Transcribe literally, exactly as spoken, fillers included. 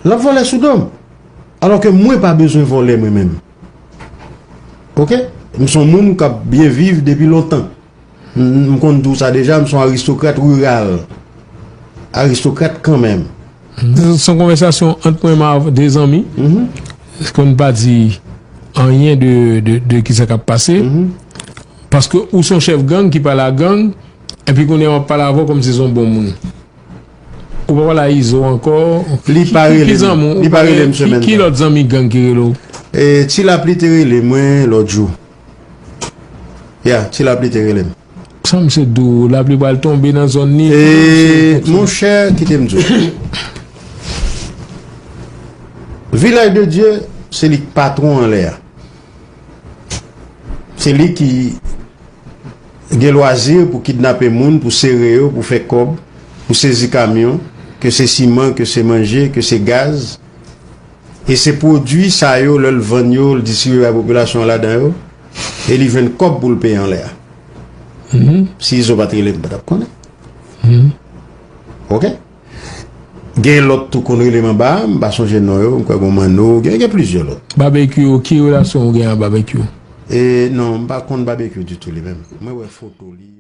L ap vòlè sou do m. Alò ke mwen pa bezwen vòlè mwen menm. Oke? M se yon moun k ap byen viv depi lontan. M, m konn di w sa deja, m se yon aristokrat riral. Aristokrat kanmenm. Se yon konvèsasyon ant mwen menm avèk de zanmi. Èske nou pa di anyen de, de, de kisa k ap pase? Paske ou se yon chèf gang ki pale a gang, epi kounye a w ap pale avè w kòmsi se yon bon moun. Ou pa pale a Izo ankò. Li pa rele m. Li pa rele m semèn sa. Ki lòt zanmi gang ki rele w? E, Ti Lapli te rele mwen lòt jou. Ya, Ti Lapli te rele m. Sa misye di w, lapli pral tonbe nan zòn ni. E, monchè, kite m di w. Vilaj de Dye, se li k patwon anlè a. Se li ki gen lwazi pou kidnape moun, pou sere yo, pou fè kòb, pou sezi kamyon, ke se siman, ke se manje, ke se gaz. E se pwodui sa yo, lè l vann yo, l distribye bay popilasyon an ladan yo, e li jwenn kòb pou l peye anlè a. Si Izo pa t rele m, m pa t ap konnen. Oke? Gen lòt tou konn rele m anba a, m pa sonje non yo, m kwè gon Manno, gen, gen plizyè lòt. Babekyou, ki relasyon ou gen ak Babekyou? E non, m pa konn Babekyou ditou li menm. Mwen wè foto li.